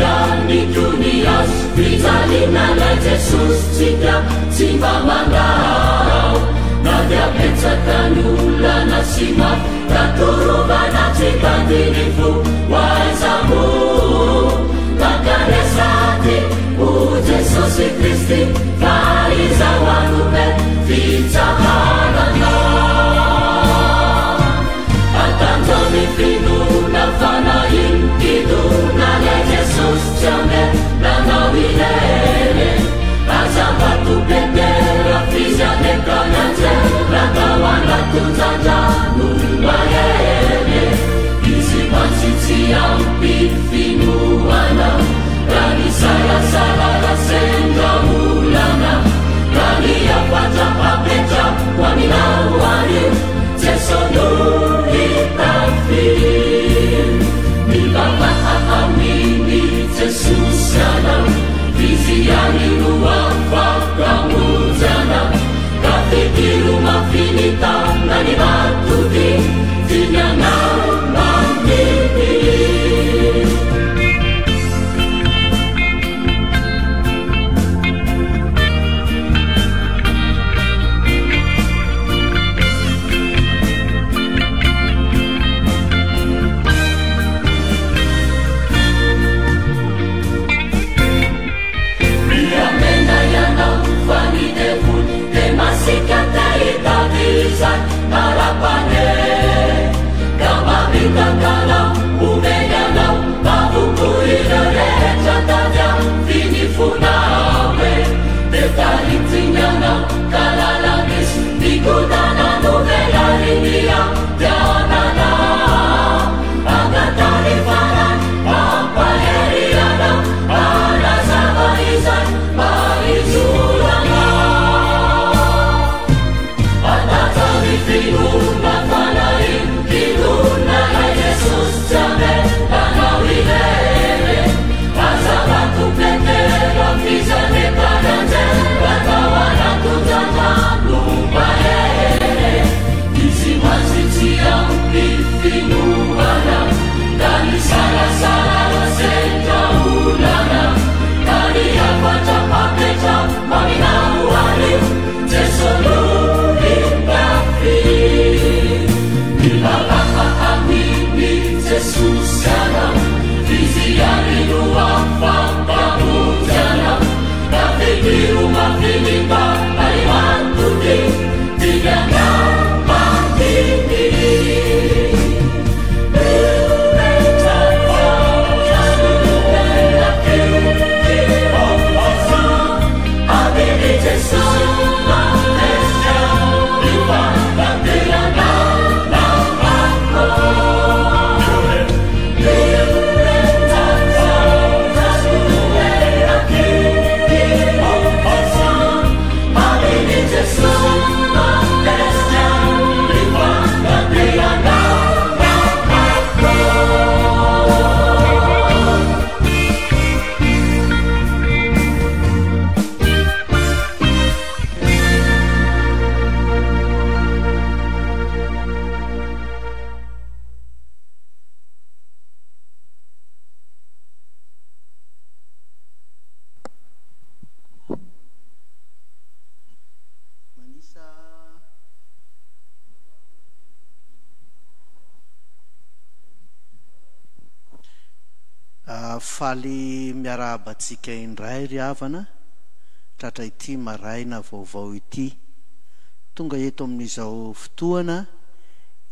ihany koa ny hazo fijaliana ilay Jesosy tsika tsy mba mandao na dia betsaka ny olana sy mafy ka torovana tsy tanty ny fo ho aiza moa mankanesa aty o Jesosy Kristy fa izaho hanome fitsaharana Atanjao ny finoana fanahiny Kidona ilay Jesosy tsy hamela anao irery Aza mba Petera f'izy aneka ny anjely Natao anaty onjan-drano mahery Izy mantsy tsy ampy finoana Raha nisalasala raha sendra olana Raha ny hafatra apetrako ho aminao anio Jeso no hitafy Mivavaha amin'i Jesosy ianao Izy ihany no afaka hamonjy anao Ka fikiro mafy ny tanany matoky Tiany anao mandidy. Miamena ianao fa ny devoly dia masiaka te hitady izay harapany e. Ka mamitaka anao, omeny anao avokoa ireo rehetra tadiaviny fonao e. Dia taritiny anao ka lala-misy ny kodana novelariny andehanana. Angataho ny Fanahy hampahery anao hanazava izay mahizorana. Hanatsa ny finoana fanahy Hidona ilay Jesosy tsy hamela anao irery. Aza vato Petera f'izy anefa ny anjely natao anaty onjan-drano mahery. Izy mantsy tsy ampy finoana ka nisalasala raha sendra olana. Ka ny hafatra apetrako aminao anio, Jeso no hitafy. Mivavaha amin'i Jesosy ianao, Izy ihany no afaka-mamonjy anao. Ka fikiro mafy ny tanany matoky, tiany anao mandidy. Manisa Faly miarahaba antsika indray ry havana tratra ity maraina vaovao ity. Tonga eto amin'izao fotoana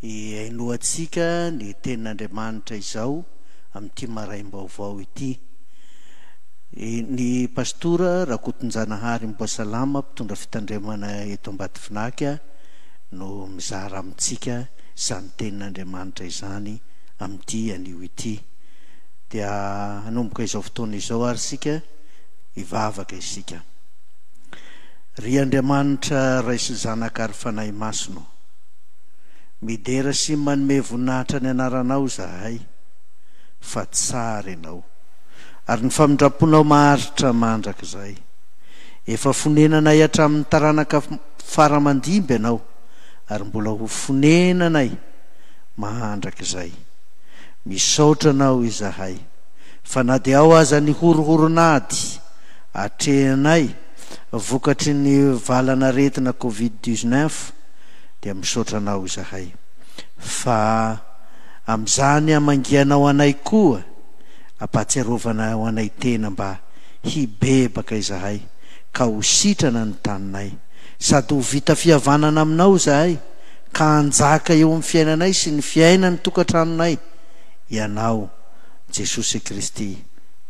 ihainoantsika ny tenin'Andriamanitra izao amin'ity maraim-baovao ity. Ny Pastora Rakotonjanahary Mboasalama mpitondra fitandremana eto Ambatofinaka no mizara amintsika izany tenin'Andriamanitra izany amin'ity anio ity. Dia hanomboka izao fotoana izao ary isika hivavaka isika. Ry Andriamanitra Ray sy Zanaka ary Fanahy Masina ô, midera sy manome voninahitra ny anaranao izahay fa tsara Ianao. Ary ny famindram-ponao maharitra mandrakizay. Efa fonenanay hatramin'ny taranaka fara aman-dimby Ianao, ary mbola ho fonenanay mandrakizay. Misaotra Anao izahay, Fa na dia ao aza ny horohoron'ady atrehinay vokatry ny valan'aretina covid dix-neuf dia misaotra Anao izahay fa amin'izany hamangianao anay koa ampahatsiarovanao anay tena mba hibebaka izahay ka ho sitrana ny taninay sady ho vita fihavanana aminao izahay ka hanjaka eo amin'ny fiainanay sy ny fiainan'ny tokantranonay Ianao Jesosy Kristy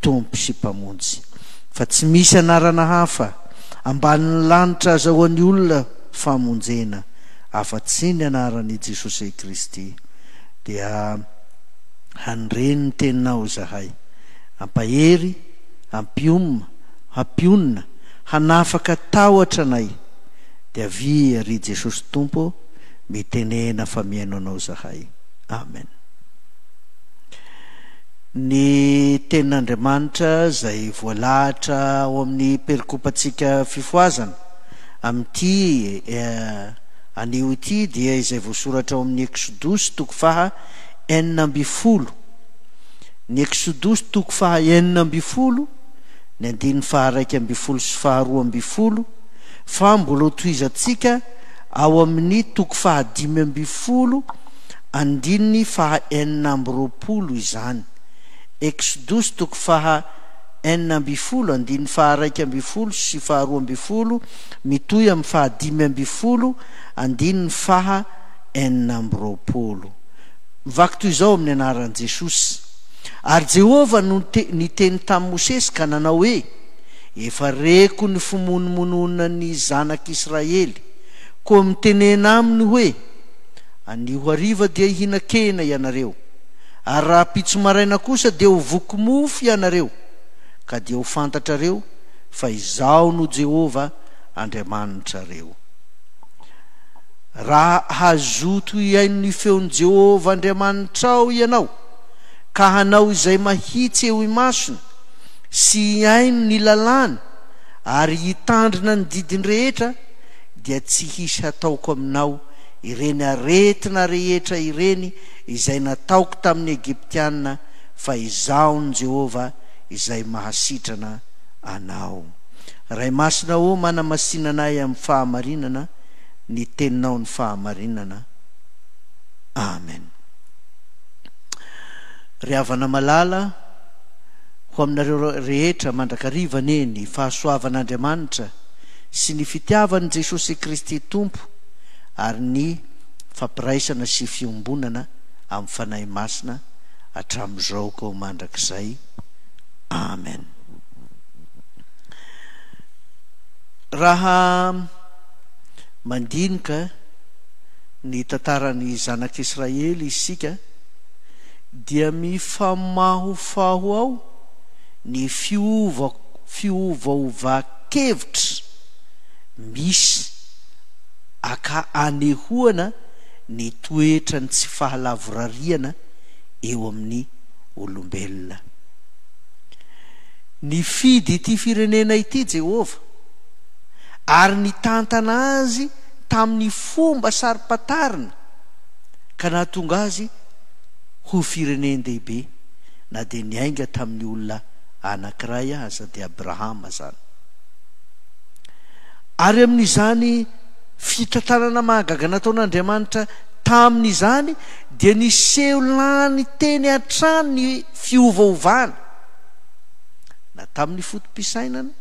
Tompo sy Mpamonjy fa tsy misy anarana hafa ambanin'ny lanitra azahoan'ny olona famonjena afa-tsy ny anaran'i Jesosy Kristy dia handre ny teninao izahay hampahery hampiomma hampionona hanafaka tahotra anay dia avia ry Jesosy Tompo mitenena fa mihaino anao izahay Amen. Ny Tenin'Andriamanitra izay voalahatra ao amin'ny perikopantsika fifohazana amin'ity anio ity dia izay voasoratra ao amin'ny Eksodosy toko faha 16. Ny Eksodosy toko faha 16, ny andininy faha 11 sy faha 12, fa mbola hotohizantsika ao amin'ny toko faha 15 andininy faha 26 izany. Eksodosy toko faha 16 andininy faha 11 sy faha 12 mitohy amin'ny faha 15 andininy faha 26. Mivaky toy izao amin'ny anaran'i Jesosy. Ary Jehovah no niteny tamin'i Mosesy ka nanao hoe, Efa reko ny fimonomononan'ny zanak'Israely, koa mitenena aminy hoe, Anio hariva dia hihinan-kena ianareo, ary rahampitso maraina kosa dia ho voky mofo ianareo, ka dia ho fantatrareo fa Izaho no Jehovah Andriamanitrareo. Raha hazoto hihaino ny feon'i Jehovah Andriamanitrao ianao, ka hanao izay mahitsy eo imasony, sy hihaino ny lalàny, ary hitandrina ny didiny rehetra, dia tsy hisy hataoko aminao ireny aretina rehetra ireny izay nataoko tamin'ny Egyptiana, fa Izaho no Jehovah izay mahasitrana anao. Ray Masina ô, manamasina anay amin'ny fahamarinana, ny Teninao ny fahamarinana. Amen. Ry havana malala, ho aminareo rehetra mandrakariva anie ny fahasoavan'Andriamanitra sy ny fitiavan'i Jesosy Kristy Tompo ary ny fampiraisana sy fiombonana amin'ny Fanahy Masina hatramin'izao ka ho mandrakizay. Amen. Raha mandinika ny tantaran'ny zanak'Israely isika dia mifamahofaho ao ny fiova fiovaovan-kevitra misy aka anehoana ny toetran'ny tsy fahalavorariana eo amin'ny olombelona. Nifidy ity firenena ity Jehovah, ary nitantana azy tamin'ny fomba saro-pantarina, ka nahatonga azy ho firenen-dehibe, na dia niainga tamin'ny olona anankiray aza, dia Abrahama izany. Ary amin'izany fitantanana mahagaga nataon'Andriamanitra tamin'izany dia niseho lany teny hatrany ny fiovaovana, na tamin'ny foto-pisainana,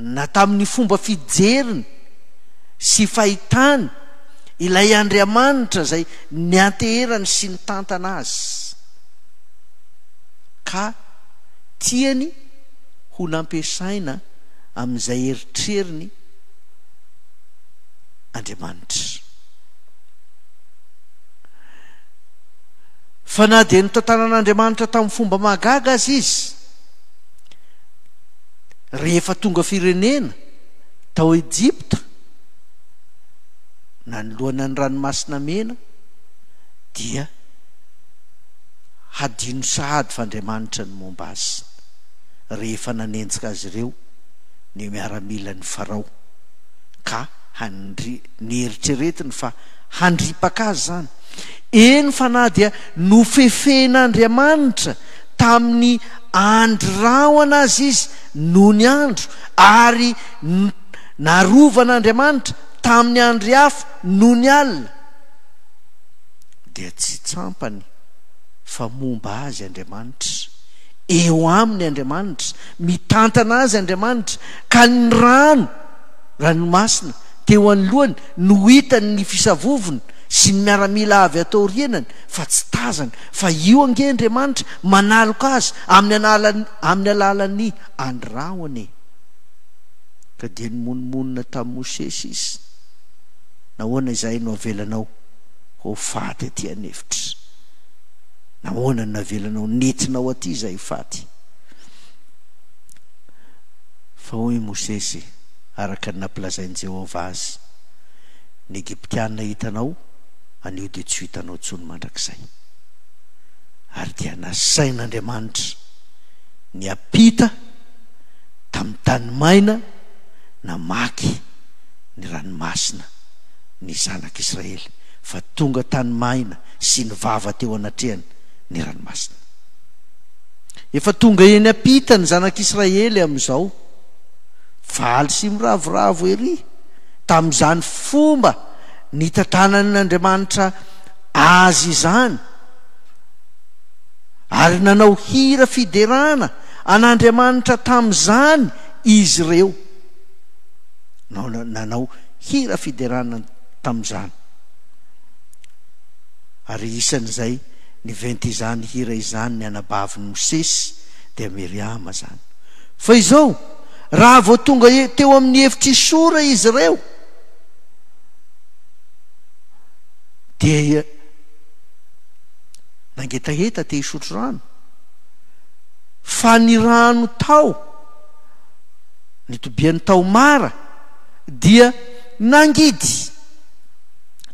na tamin'ny fomba fijeriny sy fahitany ilay Andriamanitra izay nianteherany sy nitantana azy, ka tiany ho nampiasaina amin'izay eritreriny Andriamanitra. Fa na dia notantanan'Andriamanitra tamin'ny fomba mahagaga aza izy, rehefa tonga firenena tao Ejipta, nanoloana ny Ranomasina Mena, dia hadino sahady fa Andriamanitra no momba azy. Rehefa nanenjika azy ireo ny miaramilan'i Farao, ka handri, nieritreretiny fa handripaka azy izany. Eny fa na dia nofefen'Andriamanitra. tamin'ny andry rahona aza izy nony andro, ary narovan'Andriamanitra tamin'ny andry afo nony alina, dia tsy tsampany fa momba azy Andriamanitra, eo aminy Andriamanitra, mitantana azy Andriamanitra, ka ny rano, ranomasina, teo anoloany no hitany ny fisavovona sy ny miaramila avy ato aorianany fa tsy tazany fa io ange Andriamanitra manaloka azy amin'ny analany amin'ny alalan'ny andry rahona e! Ka dia nimonomonona tamin'i Mosesy izy, Nahoana izahay no avelanao ho faty aty an'efitra? Nahoana no navelanao nentinao aty izahay ho faty? Fa hoy i Mosesy, araka ny nampilazain'i Jehovah azy, Ny Egyptiana hitanao anio dia tsy ho hitanao intsony mandrakizay. Ary dia nasain'Andriamanitra niampita tamin'ny tany maina namaky ny ranomasina ny zanak'Israely, fa tonga tany maina sy nivava teo anatrehany ny ranomasina. Efa tonga eny am-pita ny zanak'Israely amin'izao. Faly sy miravoravo ery tamin'izany fomba nitantanan'Andriamanitra azy izany, ary nanao hira fiderana an'Andriamanitra tamin'izany izy ireo. Nanao hira fiderana tamin'izany. Ary isan'izay niventy izany hira izany ny anabavin'i Mosesy, dia Miriama izany. Fa izao, raha vao tonga teo amin'ny efitr'i Sora izy ireo, dia nangetaheta te hisotro rano, fa ny rano tao, nitobiany tao Mara, dia nangidy,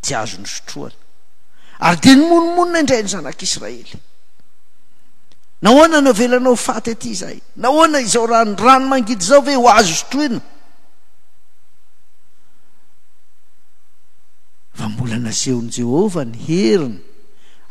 tsy azo nosotroana. Ary dia nimonomonona indray ny zanak'Israely. Nahoana no avelanao ho faty aty izahay? Nahoana izao rano rano mangidy izao ve ho azo sotroina? Fa mbola nasehon'i Jehovah ny heriny.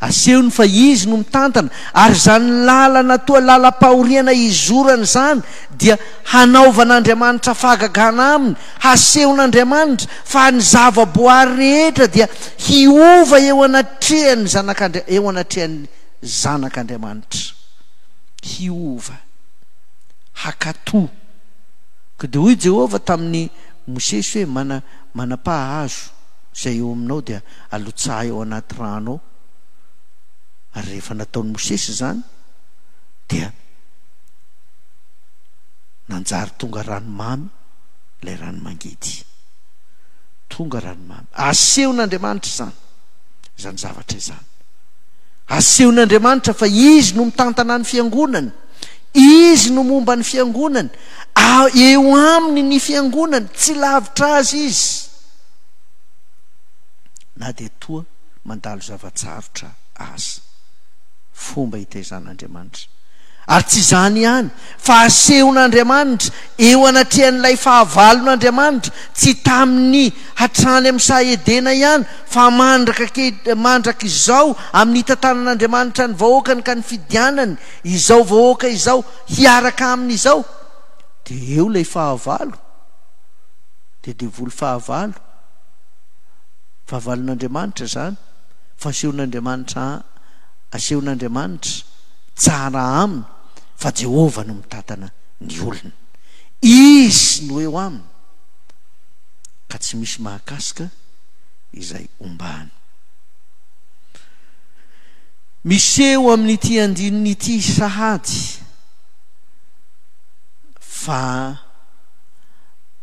Asehony fa izy no mitantana, ary izany lalana toa lalam-pahoriana izorana izany dia hanaovan'Andriamanitra fahagagana aminy, hasehon'Andriamanitra fa ny zavaboary rehetra dia hiova eo anatrehan'ny zanak'Andri-, eo anatrehan'ny Zanak'Andriamanitra. Hiova. Hankatò. Koa dia hoy Jehovah tamin'i Mosesy hoe, Mana, manapaha hazo izay eo aminao dia alotsahy ao anaty rano ao. Ary rehefa nataon'i Mosesy izany, dia nanjary tonga rano mamy ilay rano mangidy. Tonga rano mamy. Asehon'Andriamanitra izany, izany zavatra izany. Asehon'Andriamanitra fa Izy no mitantana ny fiangonany. Izy no momba ny fiangonany. Eo aminy ny fiangonany, tsy lavitra azy izy. Na dia toa mandalo zava-tsarotra aza. Fomba itaizan'Andriamanitra. Ary tsy izany ihany, fa asehon'Andriamanitra eo anatrehan'ilay fahavalon'Andriamanitra, tsy tamin'ny hatrany amin'ny saha Edena ihany, fa mandraka anke, mandraka izao amin'ny hitantanan'Andriamanitra ny vahoakany ka nifidianany izao vahoaka izao hiaraka aminy izao, dia eo ilay fahavalo, dia devoly fahavalo, fahavalon'Andriamanitra izany, fa asehon'Andriamanitra, asehon'Andriamanitra. tsara aminy fa Jehovah no mitantana ny olony. Izy no eo aminy ka tsy misy mahakasika izay ombany. Miseho amin'ity andininy ity sahady fa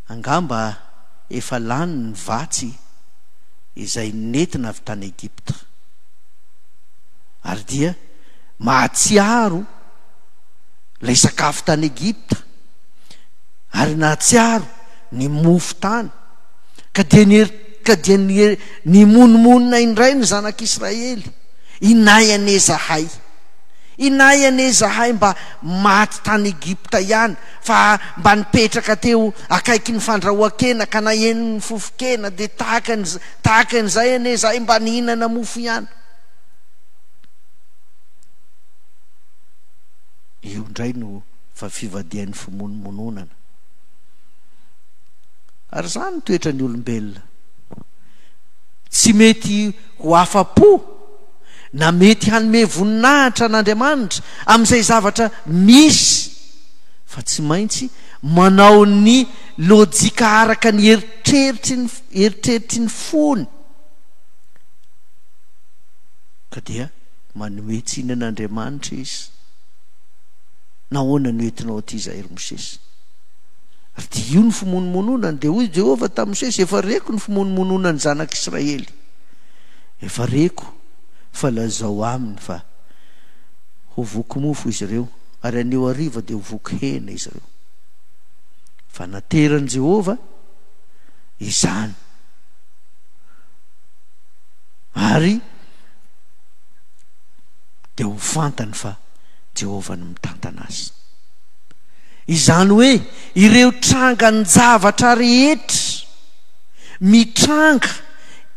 angamba efa lany ny vatsy izay nentina avy tany Egypta ary dia mahatsiaro ilay sakafo tany Egypta ary nahatsiaro ny mofo tany, ka dia ny ka dia ny nimonomonona indray ny zanak'Israely, inay anie zahay, inay anie zahay mba maty tany Egypta ihany, fa mba nipetraka teo akaikin'ny fandrahoan-kena ka naheno ny fofon-kena, dia tahaka ny tahaka an'izay anie zahay mba nihinana mofo ihany. Io indray no fa fivadihan'ny fimonomononana. Ary izany ny toetran'ny olombelona. Tsy mety ho afa-po na mety hanome voninahitra an'Andriamanitra amin'izay zavatra misy fa tsy maintsy manao ny lojika araka ny eritreritry ny eritreritry ny fony. Ka dia manome tsiny an'Andriamanitra izy. Nahoana no entinao aty izahay, ry Mosesy? Ary dia io ny fimonomononany. Dia hoy Jehovah tamin'i Mosesy, Efa reko ny fimonomononan'ny zanak'Israely. Efa reko, fa lazao aminy fa ho voky mofo izy ireo, ary anio hariva dia ho voky hena izy ireo. Fa nateran'i Jehovah izany. Ary dia ho fantany fa Jehovah no mitantana azy. Izany hoe ireo trangan-javatra rehetra mitranga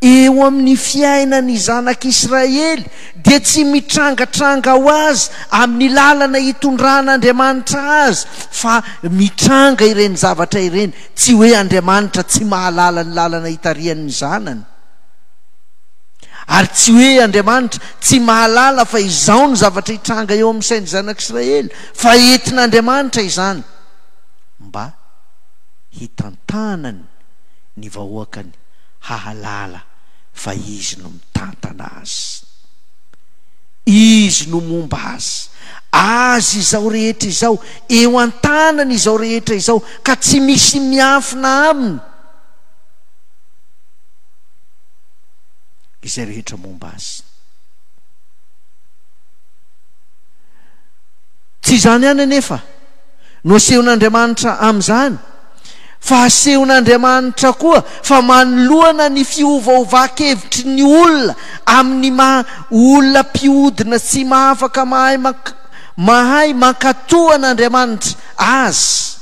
eo amin'ny fiainan'ny zanak'Israely dia tsy mitrangatranga ho azy amin'ny lalana itondran'Andriamanitra azy fa mitranga ireny zavatra ireny, tsy hoe Andriamanitra tsy mahalala ny lalana itarihany ny zanany. Ary tsy hoe Andriamanitra tsy mahalala fa izao no zavatra hitranga eo amin'ny sain'ny zanak'Israely, fa entin'Andriamanitra izany mba hitantanany ny vahoakany hahalala fa Izy no mitantana azy. Izy no momba azy. Azy izao rehetra izao, eo an-tanany izao rehetra izao, ka tsy misy miafina aminy. izay rehetra momba azy. Tsy izany ihany anefa no asehon'Andriamanitra amin'izany, fa asehon'Andriamanitra koa fa manoloana ny fiovaovan-kevitry ny olona amin'ny maha olona mpiodina tsy mahafaka mahay mahay mankatò an'Andriamanitra azy,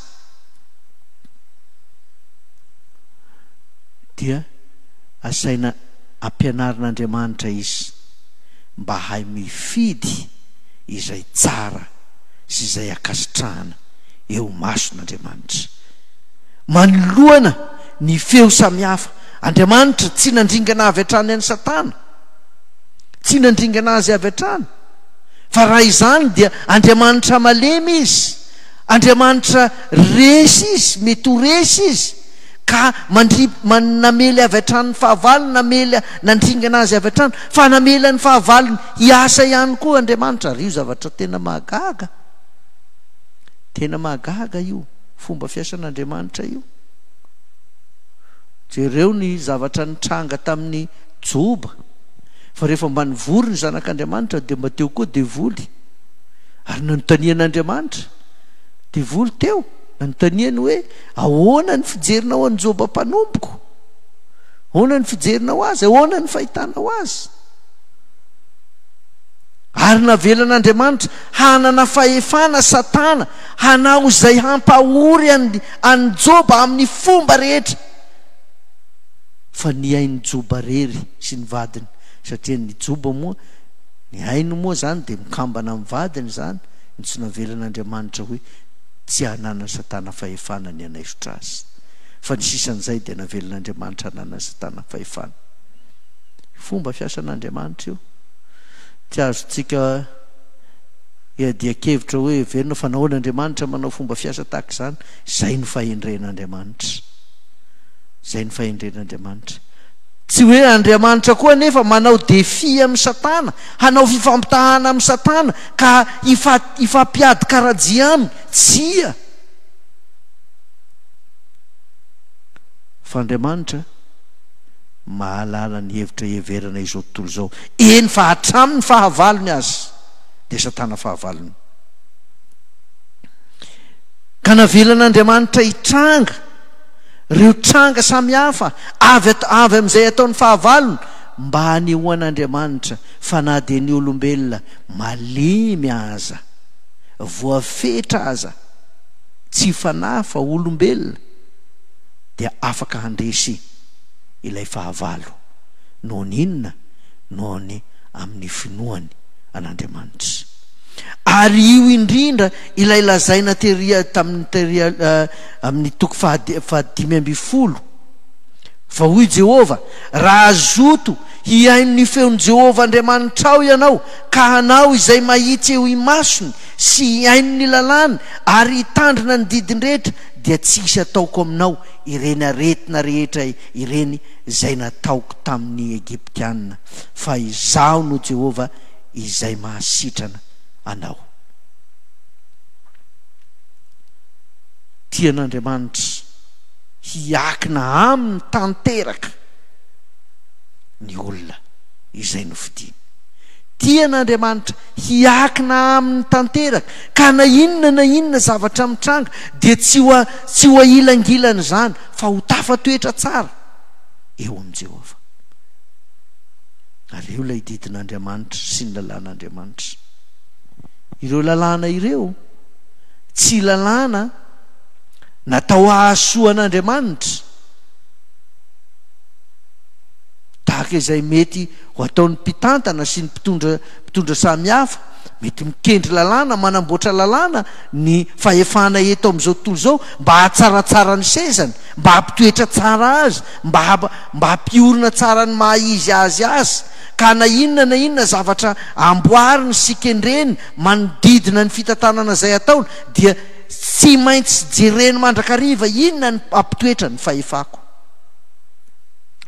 dia asaina ampianarin'Andriamanitra izy mba hahay mifidy izay tsara sy izay ankasitrahana eo imason'Andriamanitra. Manoloana ny feo samihafa, Andriamanitra tsy nandringana avy hatrany an'i Satana. Tsy nandringana azy avy hatrany. Fa raha izany dia Andriamanitra malemy izy. Andriamanitra resy izy, mety ho resy izy. Ka mandri, man, namely avy hatrany ny fahavalony, namely, nandringana azy avy hatrany, fa namela ny fahavalony hiasa ihany koa Andriamanitra. Ary io zavatra tena mahagaga. Tena mahagaga io fomba fiasan'Andriamanitra io. Jereo ny zavatra nitranga tamin'i Joba. Fa rehefa mba nivory ny zanak'Andriamanitra dia mba teo koa devoly. Ary nanontanian'Andriamanitra, devoly teo. Nanontaniany hoe, Ahoana ny fijerinao an'i Joba mpanompoko? Ahoana ny fijerinao azy? Ahoana ny fahitanao azy? Ary navelan'Andriamanitra hanana fahefana Satana hanao izay hampahory an'i an'i Joba amin'ny fomba rehetra. Fa ny ain'i Joba rery sy ny vadiny, satria ny Joba moa, ny ainy moa izany dia mikambana amin'ny vadiny izany, no tsy navelan'Andriamanitra hoe tsy hananan'i Satana fahefana ny hanaisotra azy, fa ny sisan'izay dia navelan'Andriamanitra hananan'i Satana fahefana. Fomba fiasan'Andriamanitra io. Tsy azontsika iadian-kevitra hoe heverina fa nahoana Andriamanitra manao fomba fiasa tahaka izany. Izay no fahendren'Andriamanitra. Izay no fahendren'Andriamanitra. Tsy hoe Andriamanitra koa anefa manao défi amin'i Satana, hanao fifampitahana amin'i Satana ka hifampiady karajia aminy. Tsia! Fa Andriamanitra mahalala ny hevitra iheverana izao tontolo izao, eny fa hatramin'ny fahavalony aza, dia Satana fahavalony. Ka navelan'Andriamanitra hitranga ireo tranga samihafa avy avy amin'izay ataon'ny fahavalony mba hanehoan'Andriamanitra fa na dia ny olombelona malemy aza, voafetra aza, tsy fanahy fa olombelona, dia afaka handresy ilay fahavalo. Noho ny inona? Noho ny amin'ny finoany an'Andriamanitra. Ary io indrindra ilay lazaina tery tamin'ny tery amin'ny toko faha 15. Fa hoy Jehovah, Raha hazoto hihaino ny feon'i Jehovah Andriamanitrao ianao, ka hanao izay mahitsy eo imasony, sy hihaino ny lalàny, ary hitandrina ny didiny rehetra, dia tsy hisy hataoko aminao ireny aretina rehetra ireny izay nataoko tamin'ny Egyptiana, fa Izaho no Jehovah izay mahasitrana anao. Tian'Andriamanitra hiakina aminy tanteraka ny olona izay nofidiny. Tian'Andriamanitra hiakina aminy tanteraka, ka na inona na inona zavatra mitranga dia tsy ho tsy ho ahilangilana izany fa ho tafatoetra tsara eo amin'i Jehovah. Ary eo ilay didin'Andriamanitra sy ny lalàn'Andriamanitra. Ireo lalàna ireo tsy lalàna natao hahasoa an'Andriamanitra, tahaka izay mety ho ataon'ny mpitantana sy ny mpitondra mpitondra samihafa, mety mikendry lalàna, manamboatra lalàna ny fahefana eto amin'izao tontolo izao mba hahatsaratsara ny sezany, mba hampitoetra tsara azy, mba mba hampiorina tsara ny maha izy azy azy, ka na inona na inona zavatra amboariny sy kendreny manodidina ny fitantanana izay ataony dia tsy maintsy jereny mandrakariva inona ny hampitoetra ny fahefako.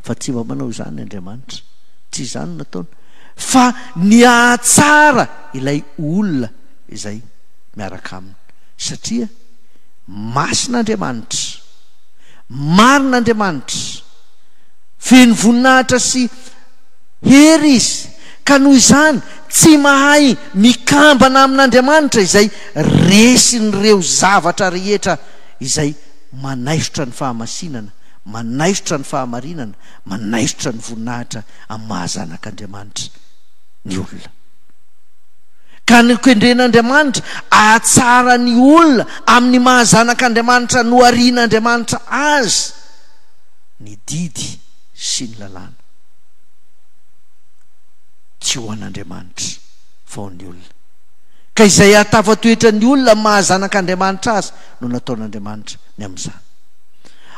Fa tsy mba manao izany Andriamanitra. Tsy izany no nataony. Fa ny hahatsara ilay olona izay miaraka aminy. Satria masina Andriamanitra. Marina Andriamanitra. Feno voninahitra sy hery Izy. Ka noho izany, tsy mahay mikambana amin'Andriamanitra izay resin'ireo zavatra rehetra izay manaisotra ny fahamasinana, manaisotra ny fahamarinana, manaisotra ny voninahitra amin'ny maha zanak'Andriamanitra ny olona. Ka nokendren'Andriamanitra hahatsara ny olona amin'ny maha zanak'Andriamanitra noharian'Andriamanitra azy ny didy sy ny lalàna. Tsy ho an'Andriamanitra fa ho an'ny olona. Ka izay hahatafatoetra ny olona amin'ny maha zanak'Andriamanitra azy no nataon'Andriamanitra ny amin'izany.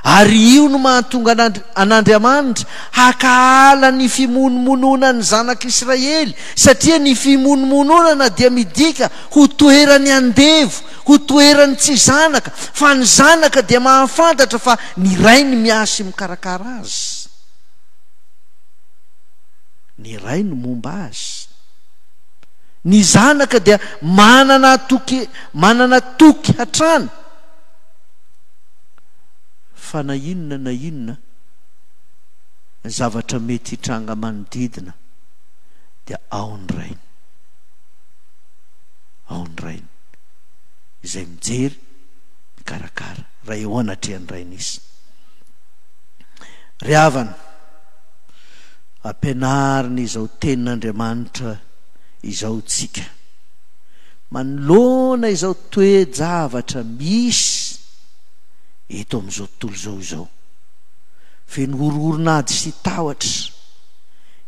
Ary io no mahatonga an'Andriamanitra hankahala ny fimonomononan'ny zanak'Israely, satria ny fimonomononana dia midika ho toeran'ny andevo, ho toeran'ny tsy zanaka, fa ny zanaka dia mahafantatra fa ny rainy miahy sy mikarakara azy. Ny ray no momba azy. Ny zanaka dia manana toky, manana toky hatrany. Fa na inona na inona zavatra mety hitranga manodidina dia ao ny Rainy. Ao ny Rainy. Izay mijery, mikarakara, raha eo anatrehan'ny Rainy izy. Ry havana, ampianarina izao tenin'Andriamanitra izao tsika. Manoloana izao toe-javatra misy eto amin'izao tontolo izao izao, feno horohoron'ady sy tahotra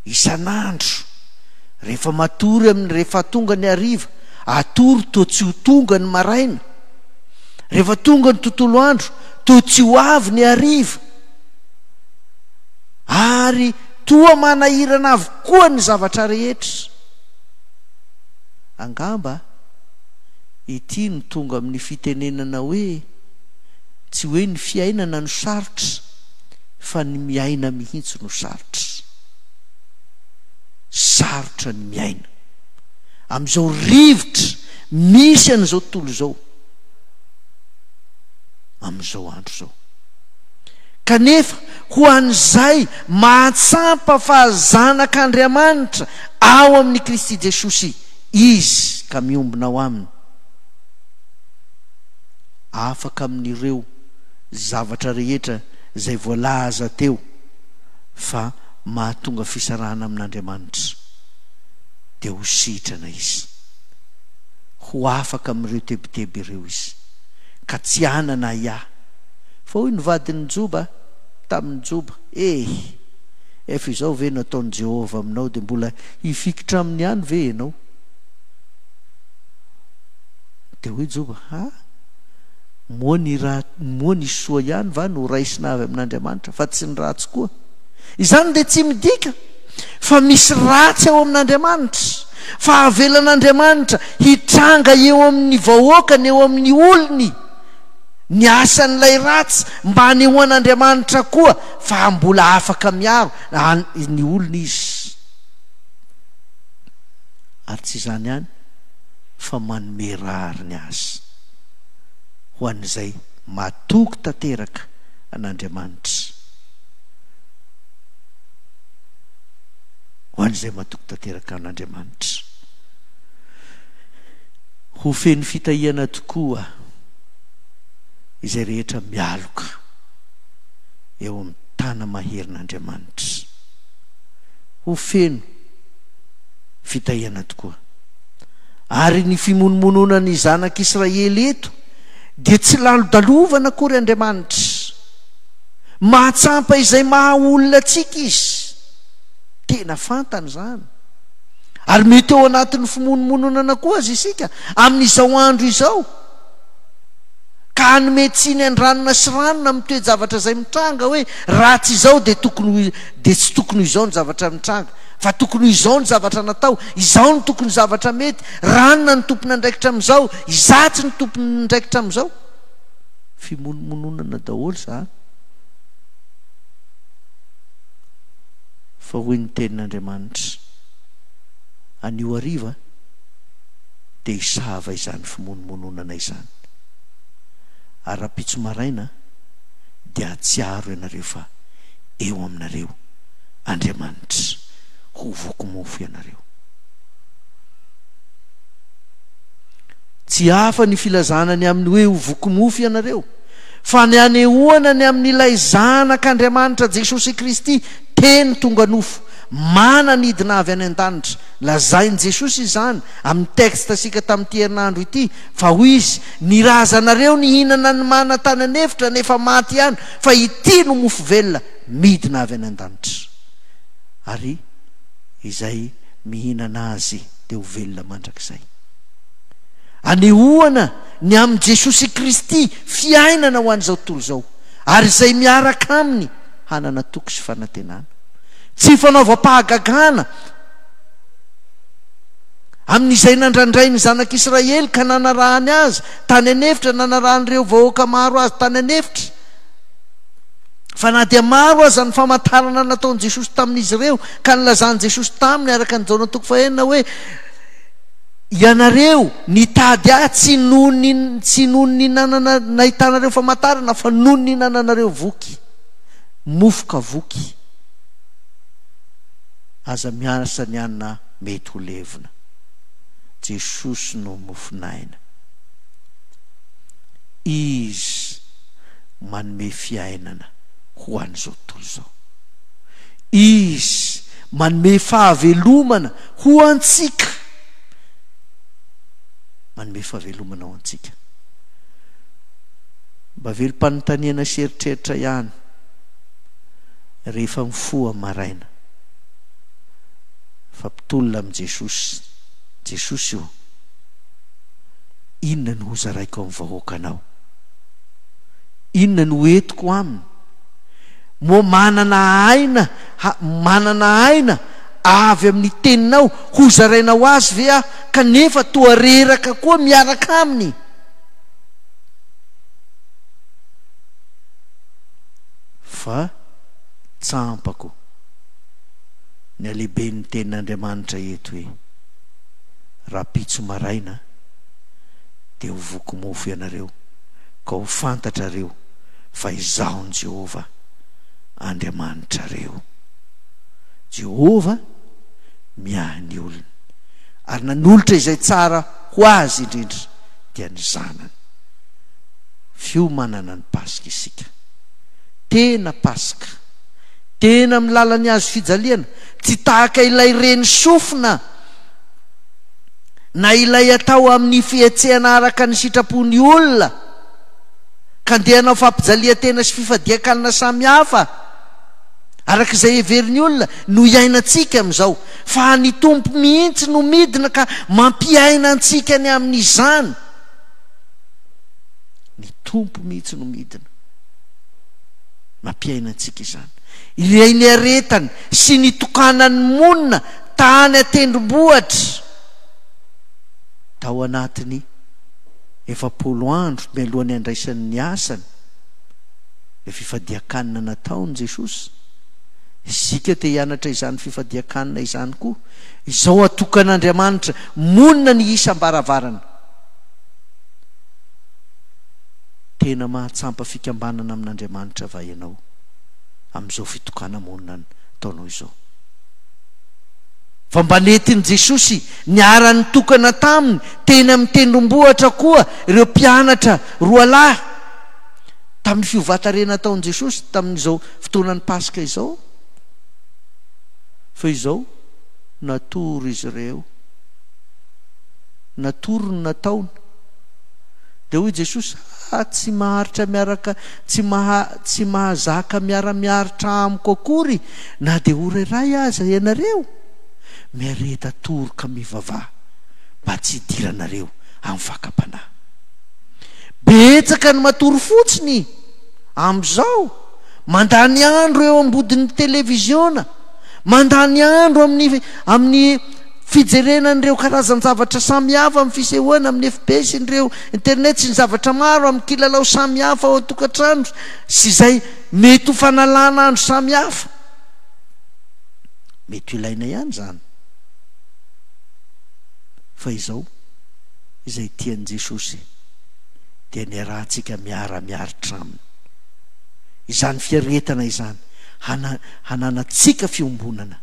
isan'andro, rehefa matory amin'ny rehefa tonga ny hariva, atory toa tsy ho tonga ny maraina, rehefa tonga ny tontolo andro, toa tsy ho avy ny hariva, ary toa manahirana avokoa ny zavatra rehetra. Angamba ity no tonga amin'ny fitenenana hoe tsy hoe ny fiainana no sarotra fa ny miaina mihitsy no sarotra. Sarotra ny miaina. Amin'izao rivotra misy an'izao tontolo izao, amin'izao andro izao. Kanefa ho an'izay mahatsampa fa zanak'Andriamanitra ao amin'i Kristy Jesosy izy ka miombona ao aminy, afaka amin'ireo zavatra rehetra izay voalaza teo fa mahatonga fisarahana amin'Andriamanitra, dia ho sitrana izy. Ho afaka amin'ireo tebiteby ireo izy, ka tsy hanana ahiahy. Fa hoy ny vadin'i Joba tamin'i Joba, Eh! Efa izao ve no ataon'i Jehovah aminao, dia mbola hifikitra aminy ihany ve ianao? Dia hoy Joba, Ha? Moa ny ra, moa ny soa ihany va no raisina avy amin'Andriamanitra, fa tsy ny ratsy koa? Izany dia tsy midika fa misy ratsy ao amin'Andriamanitra, fa avelan'Andriamanitra hitranga eo amin'ny vahoakany, eo amin'ny olony, ny asan'ilay ratsy mba hanehoan'Andriamanitra koa fa mbola afaka miaro ny olony Izy. Ary tsy izany ihany fa manome rariny azy ho an'izay matoky tanteraka an'Andriamanitra. Ho an'izay matoky tanteraka an'Andriamanitra. Ho feno fitahiana tokoa izay rehetra mialoka eo amin'ny tana-maherin'Andriamanitra. Ho feno fitahiana tokoa. Ary ny fimonomononan'ny zanak'Israely eto dia tsy lalodalovana akory Andriamanitra. Mahatsampa izay maha olona antsika Izy. Tena fantany izany. Ary mety ao anatin'ny fimonomononana koa aza isika amin'izao andro izao, ka hanome tsiny an-dranona sy ranona amin'ny toe-javatra izay mitranga hoe raha tsy izao dia tokony ho dia tsy tokony ho izao ny zavatra mitranga, fa tokony ho izao ny zavatra natao, izao no tokony zavatra mety, ranona no tompon'andraikitra amin'izao, izatsy no tompon'andraikitra amin'izao. Fimonomononana daholo izany. Fa hoy ny tenin'Andriamanitra, Anio hariva dia hisava izany fimonomononana izany. Ary rahampitso maraina dia hahatsiaro ianareo fa eo aminareo Andriamanitra. Ho voky mofo ianareo. Tsy hafa ny filazana ny amin'ny hoe ho voky mofo ianareo, fa ny hanehoana ny amin'ilay Zanak'Andriamanitra Jesosy Kristy, Teny tonga nofo, mana nidina avy any an-danitra. Lazain'i Jesosy izany amin'ny texte-sika tamin'ity herinandro ity, fa hoy Izy, Ny razanareo nihinana ny mana tany an'efitra nefa maty ihany, fa ity no mofo velona midina avy any an-danitra. Ary izay mihinana azy dia ho velona mandrakizay. Anehoana ny amin'i Jesosy Kristy fiainana ho an'izao tontolo izao, ary izay miaraka Aminy hanana toky sy fanantenana. Tsy fanaovam-pahagagana amin'izay nandrandrain'ny zanak'Israely ka nanarahany azy tany an'efitra, nanarahan'ireo vahoaka maro azy tany an'efitra. Fa na dia maro aza ny famantarana nataon'i Jesosy tamin'izy ireo, ka nilazan'i Jesosy taminy araka ny Jaona toko fahenina hoe, Ianareo nitady ahy tsy noho ny tsy noho ny nanana nahitanareo famantarana fa noho ny nananareo voky, mofo ka voky. Aza miasa ny anona mety ho levona. Jesosy no mofon'aina. Izy manome fiainana ho an'izao tontolo izao. Izy manome fahavelomana ho antsika. Manome fahavelomana ho antsika. Mba velom-panontaniana sy eritreritra ihany rehefa mifoha maraina fa mpitolona amin'i Jesosy. Jesosy ô, inona no hozaraiko amin'ny vahoakanao? Inona no entiko aminy? Moa manana aina, manana aina avy amin'ny teninao hozaraina ho azy ve aho kanefa toa reraka koa miaraka aminy? Fa tsampako ny halehiben'ny tenin'Andriamanitra eto hoe, rahampitso maraina dia ho voky mofo ianareo, ka ho fantatrareo fa Izaho no Jehovah Andriamanitrareo. Jehovah miahy ny olony, ary nanolotra izay tsara ho azy indrindra, dia ny Zanany. Fiomanana ny Paska isika. Tena Paska. Tena amin'ny lalan'ny hazo fijaliana, tsy tahaka ilay reny sofina na ilay atao amin'ny fihetsehana araka ny sitrapon'ny olona, ka ndeha hanao fampijalian-tena sy fifadian-kanina samihafa araka izay heverin'ny olona no iainantsika amin'izao, fa ny Tompo mihitsy no midina ka mampiaina antsika ny amin'izany. Tompo mihitsy no midina. Nampiaina antsika izany. Ilay niaretany sy nitokanany monina tany an-tendrombohitra tao anatin'ny 40 andro mialohan'ny handraisany ny asany, ilay fifadian-kanina nataon'i Jesosy. Isika te hianatra izany fifadian-kanina izany koa. Izao atokan'Andriamanitra monina ny isam-baravarana. Tena mahatsampa fikambanana amin'Andriamanitra va ianao amin'izao fitokana-monina ataonao izao? Fa mba nentin'i Jesosy niara-nitokana taminy teny amin'ny tendrombohitra koa ireo mpianatra roalahy tamin'ny fiovan-tarehy nataon'i Jesosy tamin'izao fotoanan'ny Paska izao. Fa izao, natoro izy ireo. Natoro ny nataony. Dia hoy Jesosy, Ah, tsy maharitra miaraka, tsy maha, tsy mahazaka miara-miaritra amiko akory na dia ora iray aza ianareo. Miareta toroka mivavaha mba tsy hidiranareo amin'ny fakam-panahy. Betsaka ny matory fotsiny amin'izao, mandany andro eo ambodin'ny televiziona, mandany andro amin'ny, amin'ny fijerena an'ireo karazan-javatra samihafa amin'ny fisehoana amin'ny FB sy ireo internet sy ny zavatra maro amin'ny kilalao samihafa ao an-tokantrano sy izay mety ho fanalana andro samihafa. Mety ho ilaina ihany izany. Fa izao, izay tian'i Jesosy dia niarahantsika miara-miaritra Aminy. Izany fiaretana izany, hana, hananantsika fiombonana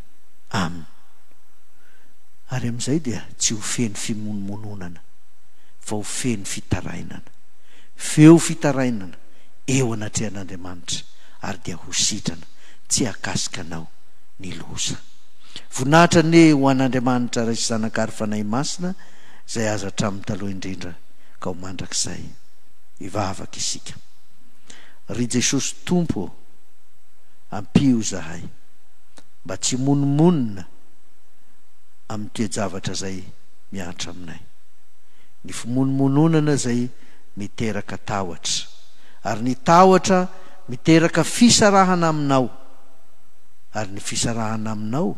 Aminy. Ary amin'izay dia tsy ho feno fimonomononana, fa ho feno fitarainana. Feo fitarainana eo anatrehan'Andriamanitra, ary dia ho sitrana tsy hahakasika anao ny loza. Voninahitra anie ho an'Andriamanitra Ray sy Zanaka ary Fanahy Masina, izay aza hatramin'ny taloha indrindra ka ho mandrakizay. Hivavaka isika. Ry Jesosy Tompo ô, ampio izahay mba tsy himonomonona amin'ny toe-javatra izay mihatra aminay. Ny fimonomononana izay miteraka tahotra, ary ny tahotra miteraka fisarahana aminao, ary ny fisarahana aminao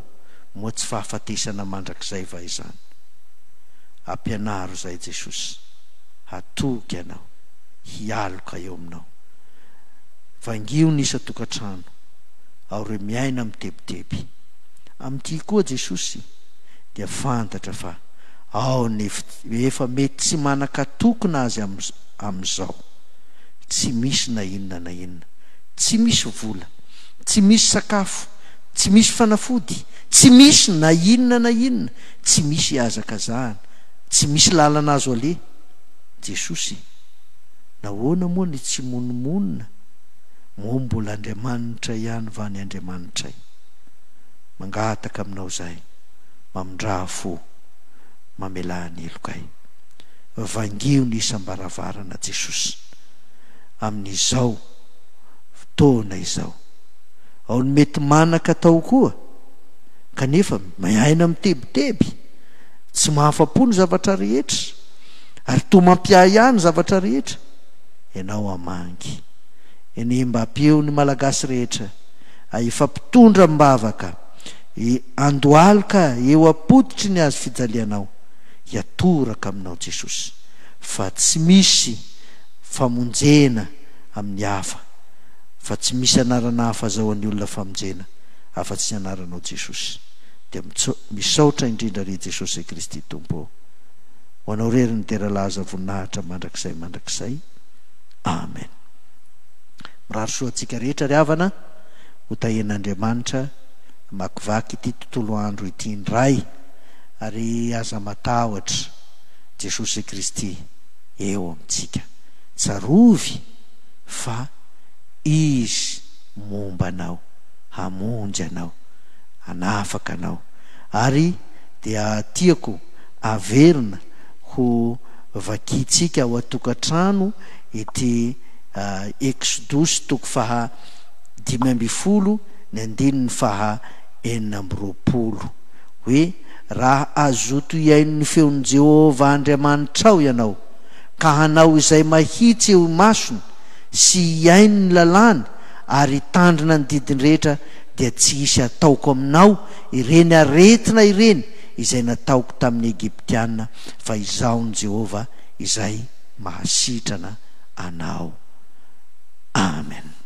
moa tsy fahafatesana mandrakizay va izany? Ampianaro izahay Jesosy hatoky Anao, hialoka eo aminao. Vangio ny isan-tokantrano, ao ireo miaina mitebiteby. Amin'ity koa Jesosy dia fantatra fa ao ny efa mety tsy manan-katokona azy amin'izao. Tsy misy na inona na inona. Tsy misy vola. Tsy misy sakafo. Tsy misy fanafody. Tsy misy na inona na inona. Tsy misy ihazakazahana. Tsy misy lalana azo aleha. Jesosy, nahoana moa ny tsy monomonona? Moa mbola Andriamanitra ihany va ny Andriamanitray? Mangataka aminao izahay, mamindrà fo, mamelà ny helokay. Vangio ny isam-baravarana Jesosy, amin'izao fotoana izao. Ao ny mety manan-katao koa, kanefa miaina mitebiteby, tsy mahafa-po ny zavatra rehetra, ary toa mampiahiahy ny zavatra rehetra. Ianao hamangy. Eny mba ampio ny Malagasy rehetra hifampitondra am-bavaka, handohalika eo am-pototry ny hazo fijalianao, hiatoraka aminao Jesosy, fa tsy misy famonjena amin'ny hafa, fa tsy misy anarana hafa azahoan'ny olona famonjena afa-tsy ny anaranao Jesosy. Dia misaotra indrindra ry Jesosy Kristy Tompo ô. Ho anao irery ny dera laza voninahitra mandrakizay mandrakizay. Amen. Mirary soa antsika rehetra ry havana, ho tahian'Andriamanitra hamakivaky ity tontolo andro ity indray, ary aza matahotra, Jesosy Kristy eo amintsika. Tsarovy fa Izy momba anao, hamonjy anao, hanafaka anao. Ary dia tiako averina ho vakintsika ao an-tokantrano ity Eksodosy toko faha 15 ny andininy faha 26 hoe, Raha hazoto hihaino ny feon'i Jehovah Andriamanitrao ianao, ka hanao izay mahitsy eo imasony, sy hihaino ny lalàny ary hitandrina ny didiny rehetra, dia tsy hisy hataoko aminao ireny aretina ireny izay nataoko tamin'ny Egyptiana, fa Izaho no Jehovah izay mahasitrana anao. Amen.